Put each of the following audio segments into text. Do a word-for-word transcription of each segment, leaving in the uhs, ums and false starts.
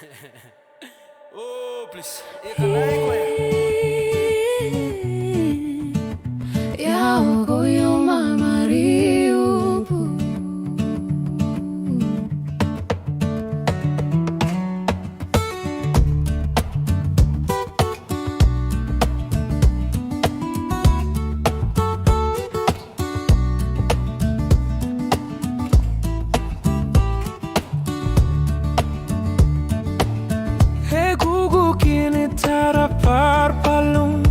Oh, please. Ia, ka nai koya. Ia, o koyo mama riupu. He kuku kini tara parpalung,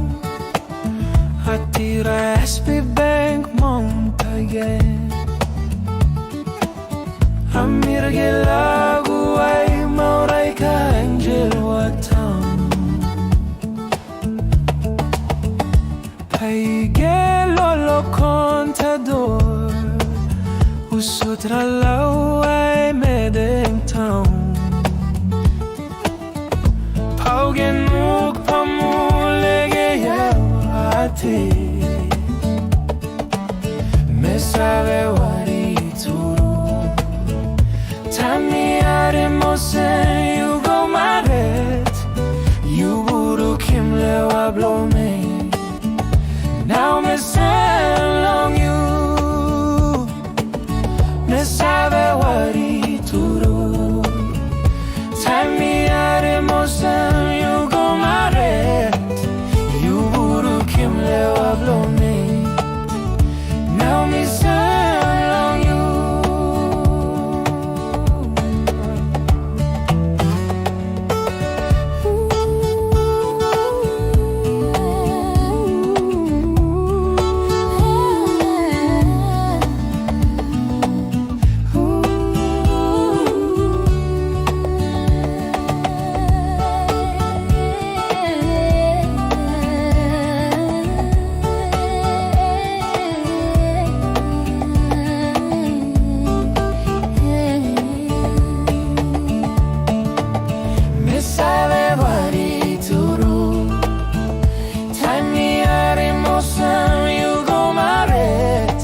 atira S P Bank montagen. Amir ge lagu ai maurai ka angel watan. Paige lolo contador, usutra lau ai medem taun. Pau genuk pamulege yau ate. Me save wari turu. Taim mi harim olsem yu go marit, yu brukim lewa bilong mi. Nau mi sem long yu, mi save wari turu. Taim mi harim olsem yu go marit, yu brukim lewa bilong mi. Nau mi sem long yu. Mi save wari turu. Taim mi harim olsem yu go marit,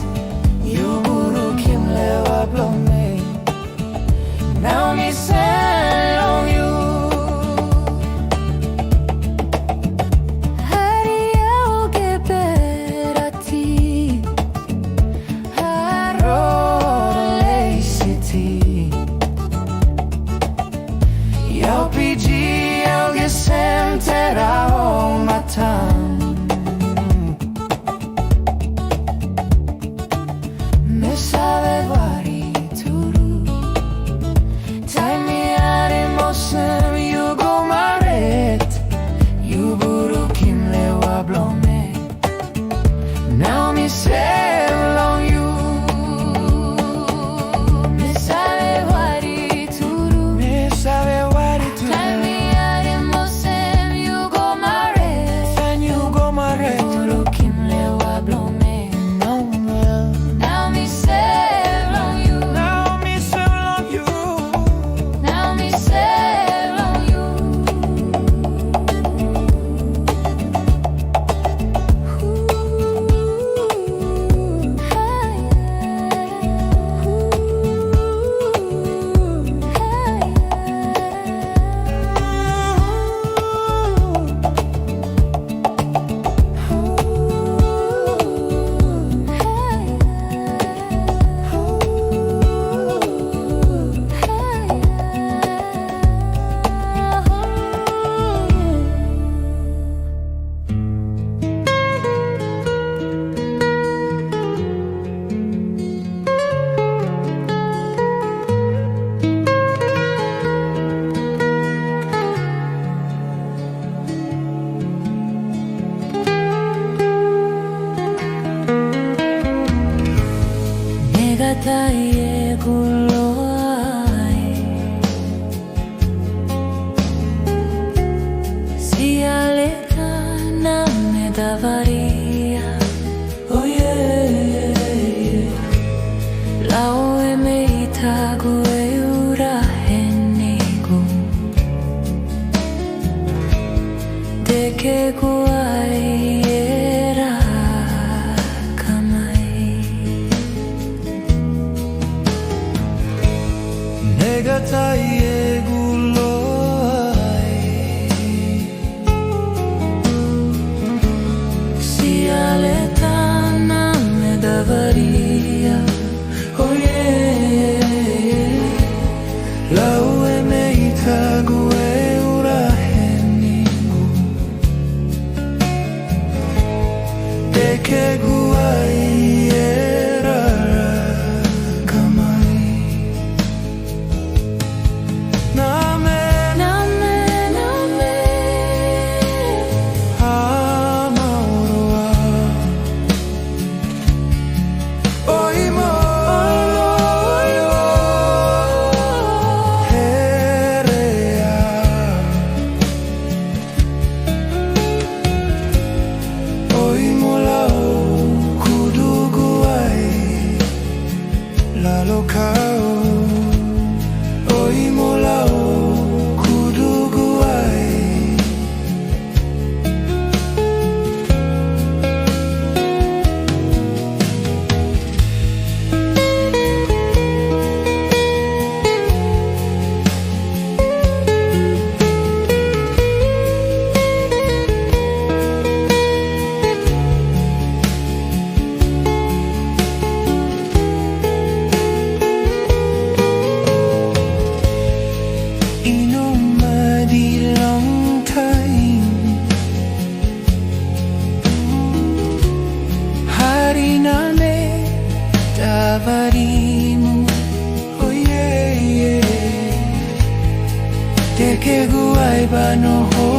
yu brukim lewa bilong mi. Nau mi sem long yu. Hari au ke berati, haro leisiti. Yau piji au ke sem tera o matan. Mi save wari turu. Taim mi harim olsem yu go marit, yu brukim lewa bilong mi. Nau mi sem long yu. Mi save wari turu. Mi save wari turu. Taim mi harim olsem yu go marit. Taim yu go marit. Yu brukim lewa bilong mi. Nau mi sem long yu. Nau mi sem long yu. Nau mi sem long yu. Negatai e guloi. Sialeta na medavaria. Oh yeah. Lau em i tagu e ura henigu. Deke guai era kamai. Negatai e gulo. Noma di long taim. Hari na me davarimu. Oh yeah, yeah. Te ke guai ba no ho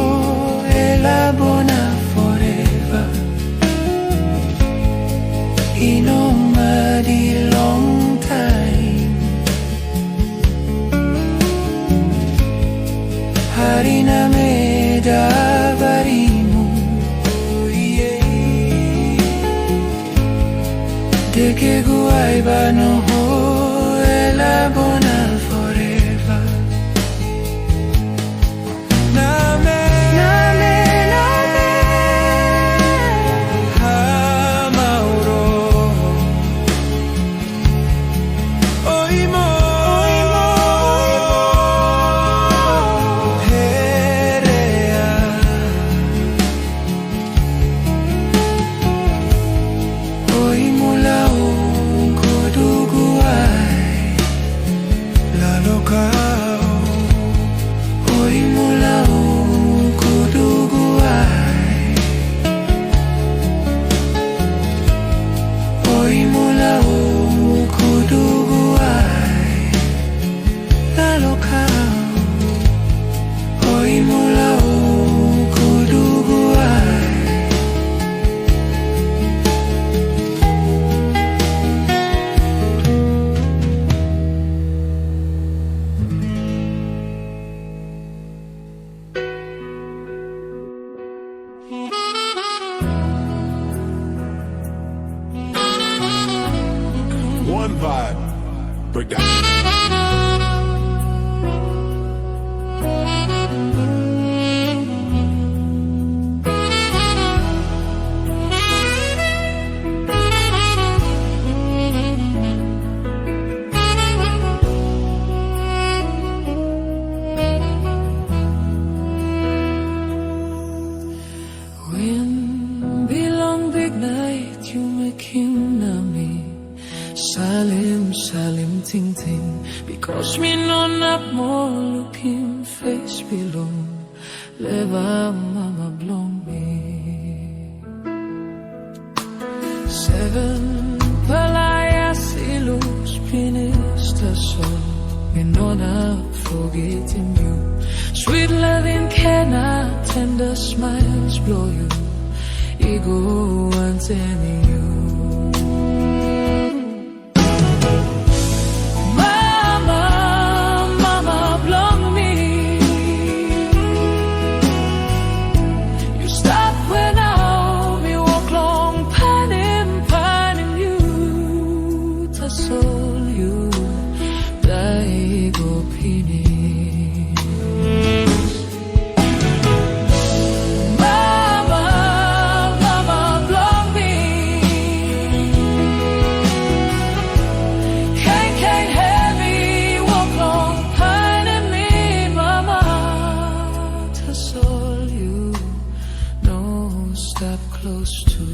ela bona forever. I noma di long taim. Hari na me davarimu. De ke guai ba no ho ela bona forever. Na me, na me, na me, hamauro. Oimo, oimo, herea. Oimo lau kuduguai. Lalo kau. Oimo lau kuduguai. Oimo lau kuduguai. Lalo kau. Oimo lau kuduguai. One vibe. Break that. Win bilong biknait yu mekim na mi salim, salim tingting, bikos mi no inap moa lukim fes bilong Leva mama bilong mi. Seven pela yas i lus pinis, tasol mi no inap fogetim yu. Sweet loving kena tender smiles bilong yu i go wantaim yu. Mama, mama bilong mi. Yu stap we nau mi wok long painim, painim yu. Tasol yu dai go pinis. Mama, mama bilong mi. Kain kain hevi wok long painim mi, mama. Tasol yu no stap klostu.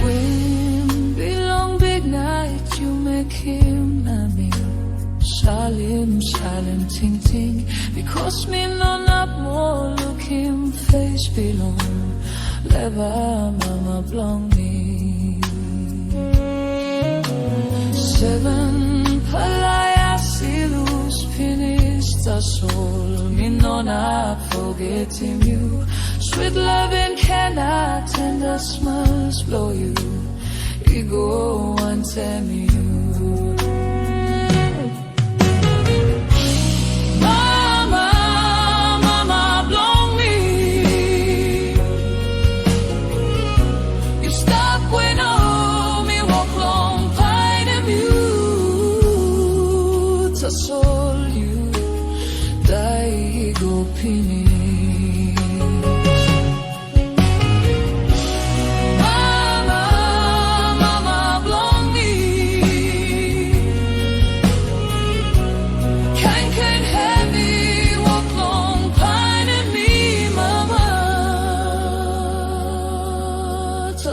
Win bilong biknait yu mekim na mi salim, salim tingting, bikos mi no inap moa lukim fes bilong Leva mama bilong mi. Seven pela yas i lus pinis, tasol mi no inap fogetim yu. Sweet loving kena tender smiles bilong yu i go wantaim yu. Mama, mama bilong mi. Yu stap we nau mi wok long painim yu. Tasol yu dai go pinis.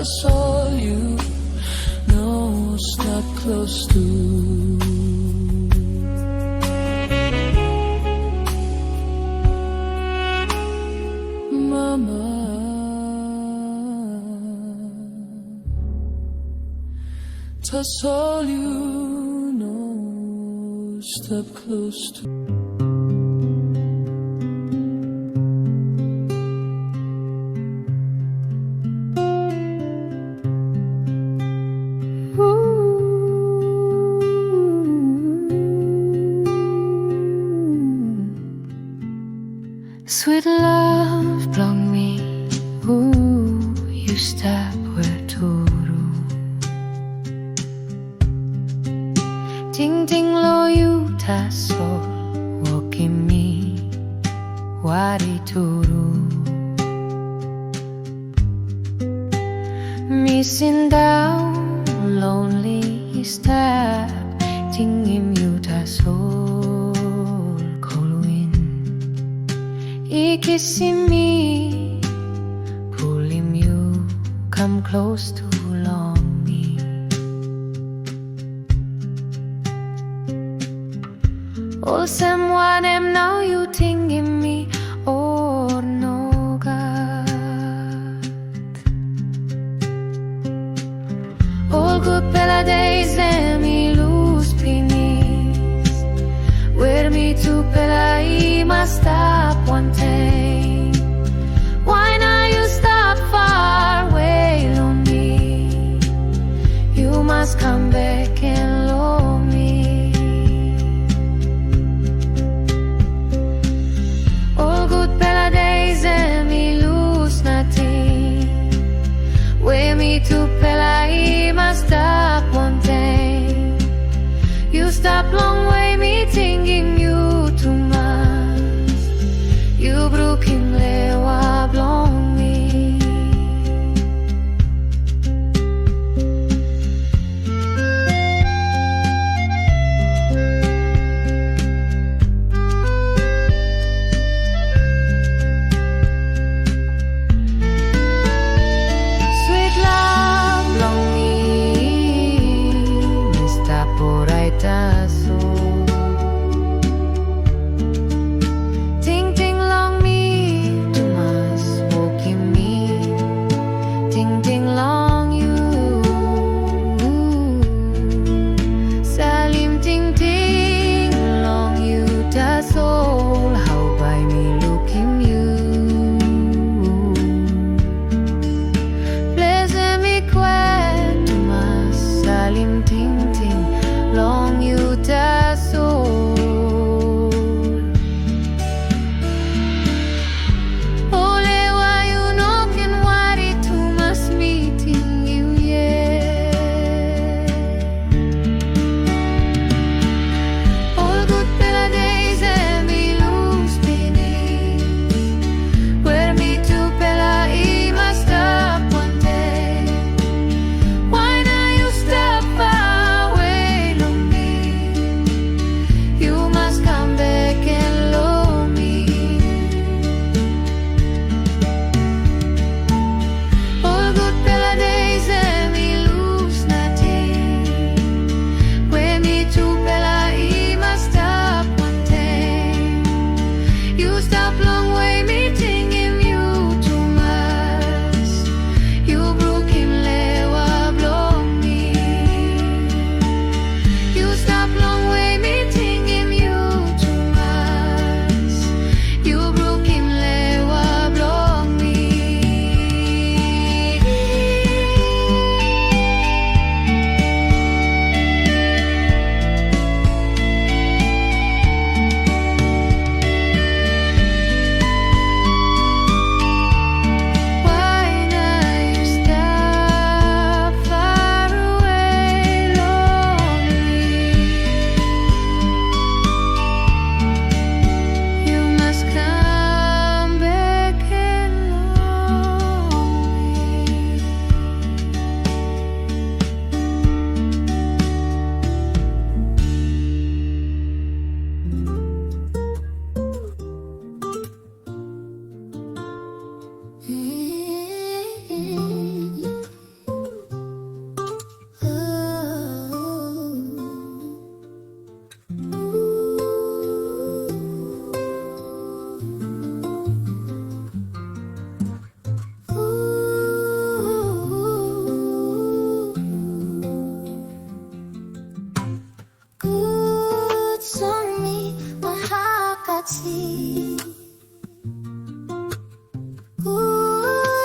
Tasol yu no stap klostu. Mama, tasol yu no stap klostu. Swit lav bilong mi, hu yu stap we tru. Tingting long yu tasol, wokim mi wari tru. Mi sindaun lonely i stap, tingim yu tasol, kolwin i kisim mi, pulim yu kam klostu long mi. Olsem wanem nau yu tingim mi, o nogat? Ol gutpela days em i lus pinis, we mitupela i mas stap wantaim. Wai na yu stap farwe long mi? Yu mas kam bek gen long mi. Ol gutpela days em i lus nating, we mitupela i mas stap wantaim.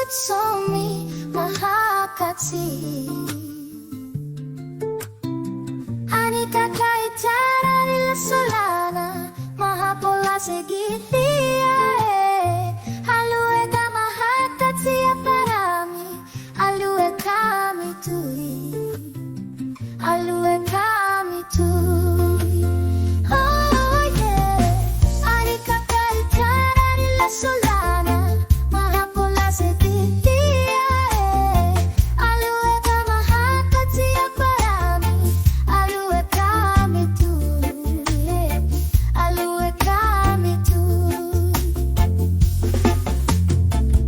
Somi mahakatsi. Ani kakai tarari la solana, mahapola segitia e. Alue ka mahakatsi aparami, alue kami tui. Alue kami tui. Oh, yeah. Ari kakai tarari la solana, mahapola segitia e. Alue ka mahakatsi aparami, alue kami tui. Alue kami tui.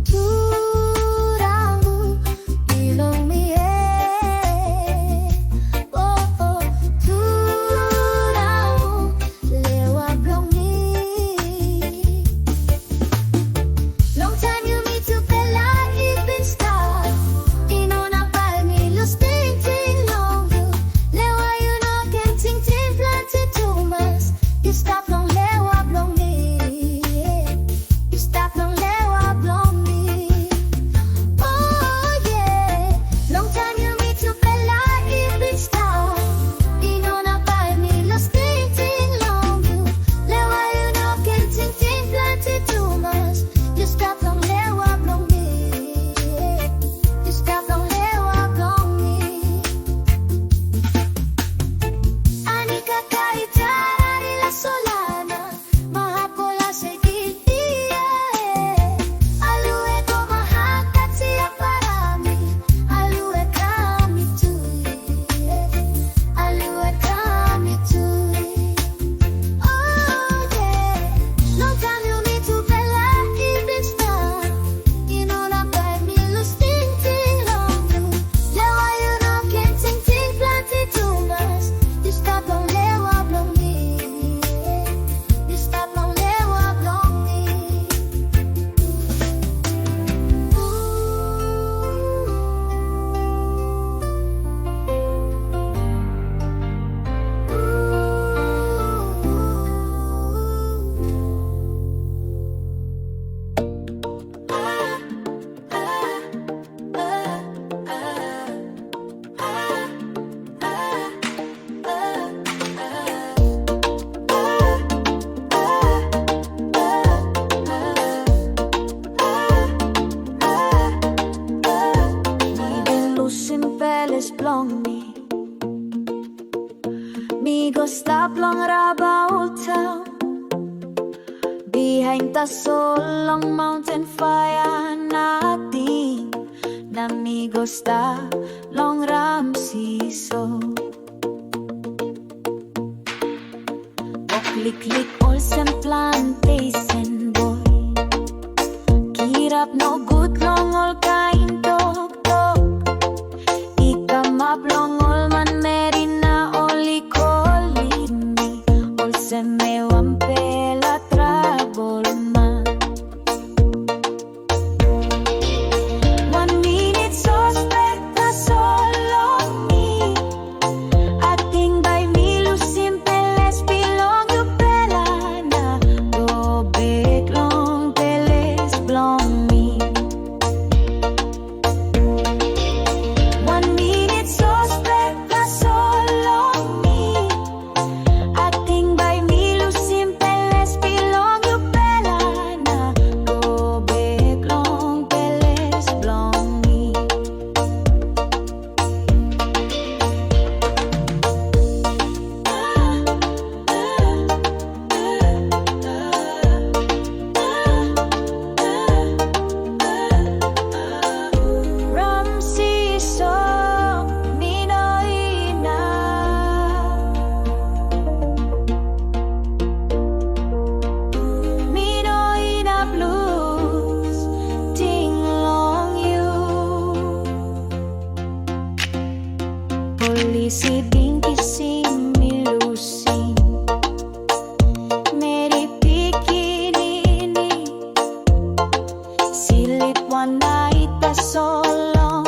Turangu bilong mi e. Oh, oh, turangu lewa bilong mi. Long taim yumi tupela i bin stap, i no inap bai mi lus tingting long yu. Lewa yu no ken tingting planti tumas, yu stap long lewa bilong mi. Yu stap long lewa bilong mi. Oh, yeah. Long taim yumi tupela i bin stap, i no inap bai mi lus tingting long yu. Lewa yu no ken tingting planti tumas, yu stap long lewa bilong mi. Yu stap long lewa bilong mi. Ani kakai tarari la solana, mahapola segitia e. Alue ko mahakatsi aparami, alue kami tui. Alue kami tui. Oh, yeah. Long taim yumi tupela i bin stap, i no inap bai mi lus tingting long yu. Lewa yu no ken tingting planti tumas, yu stap long lewa bilong mi. Yu stap long lewa bilong mi. Mi bin lusim peles bilong mi. Mi go stap long Rabaul taun. Bihain tasol long maunten paia nating, na mi go stap long Ramses Hot. Wok liklik olsem plantation boy. Kirap nogut long olkain toktok i kamap long ol manmeri na ol i kolim mi olsem mi wanpela trabelman. Wan minit suspek tasol long mi. Ating bai mi lusim peles bilong yupela na go bek long peles bilong mi. Wan minit suspek tasol long mi. Ating bai mi lusim peles bilong yupela na go bek long peles bilong mi. Ramses Hot, mi no inap. Mi no inap lus ting long yu. Polis i bin kisim mi lusim. Meri pikinini. Slip wan nait tasol long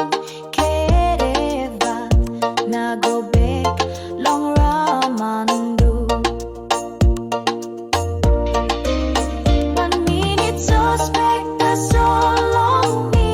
Kereva na go bek long Ramandu. Wan minit suspek tasol long mi.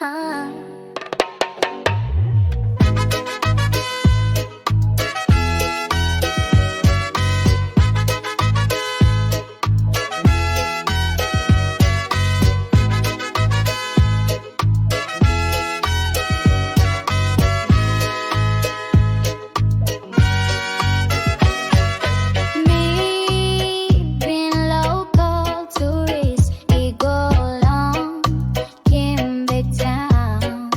Ah. Mi bin local tourist i go long Kimbe Town.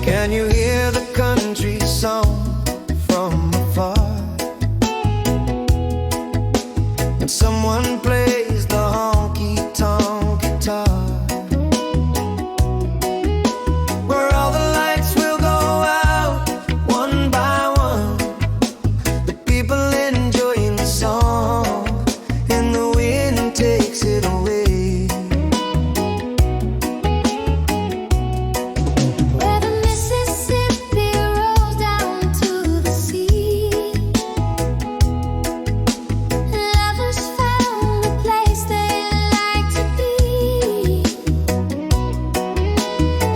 Can you hear the country song from afar? And someone plays the honky tonk guitar. Where all the lights will go out one by one. The people enjoying the song, and the wind takes it away. Where the Mississippi rolls down to the sea, lovers found a place they like to be.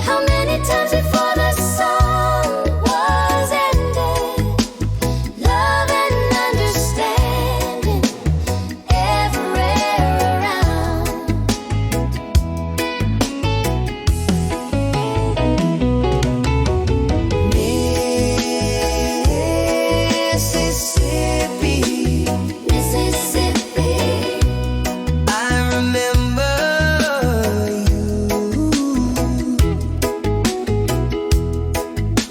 How many times before the song was ended, love and understanding everywhere around. Mississippi, Mississippi, I remember you.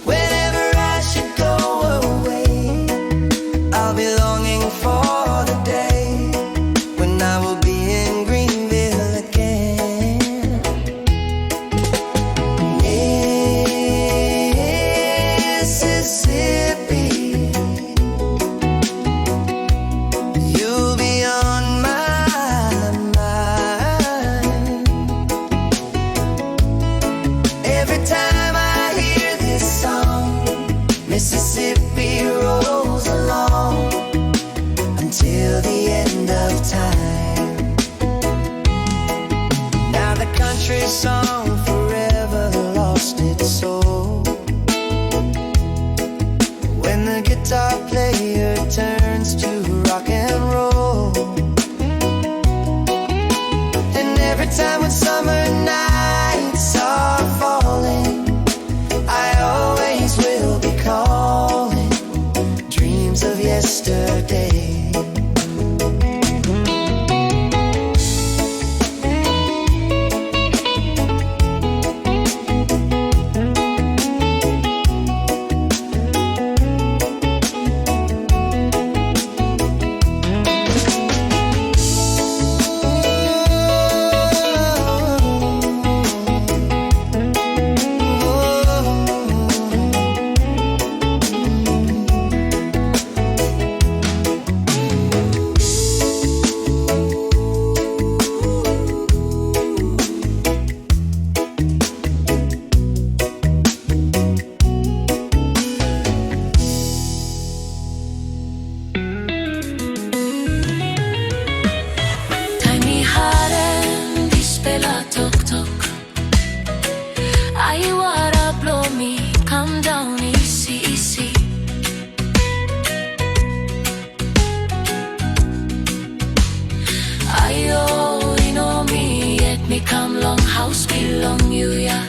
Whenever I should go away, I'll be longing for the day when I will be in Greenville again. Mississippi, you'll be on my mind. Every time I hear this song, Mississippi rolls along until the end of time. Now the country song forever lost its soul. When the guitar player turns to rock and roll, and every time when summer nights are falling, I always will be calling dreams of yesterday. Taim mi harim dispela toktok, ai wara bilong mi kam daun isi isi. Aio, i no mi yet mi kam long haus bilong yu ya.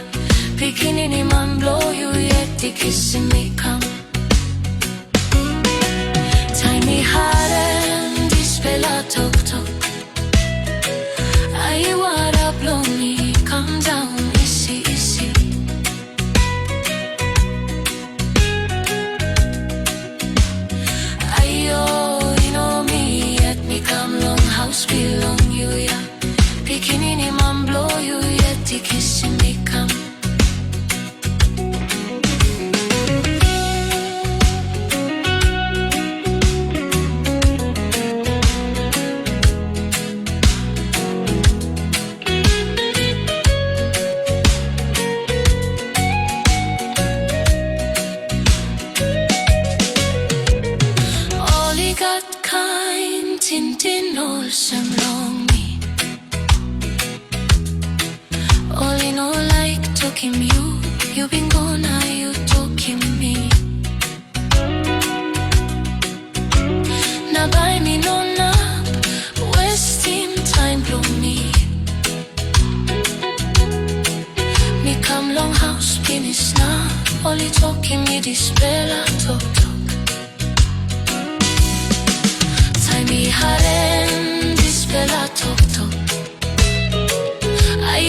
Pikinini man bilong yu yet i kisim mi kam. Taim mi harim dispela toktok, ai wara bilong mi kam daun isi isi. Aio, i no mi yet mi kam long haus bilong yu ya. Pikinini man bilong yu yet i kisim mi kam. Ol i gat kain tingting olsem long mi. Ol i no laik tokim yu, yu bin go na yu tokim mi. Na bai mi no inap westim taim bilong mi. Mi kam long haus pinis na ol i tokim mi dispela toktok. Taim mi harim dispela toktok, ai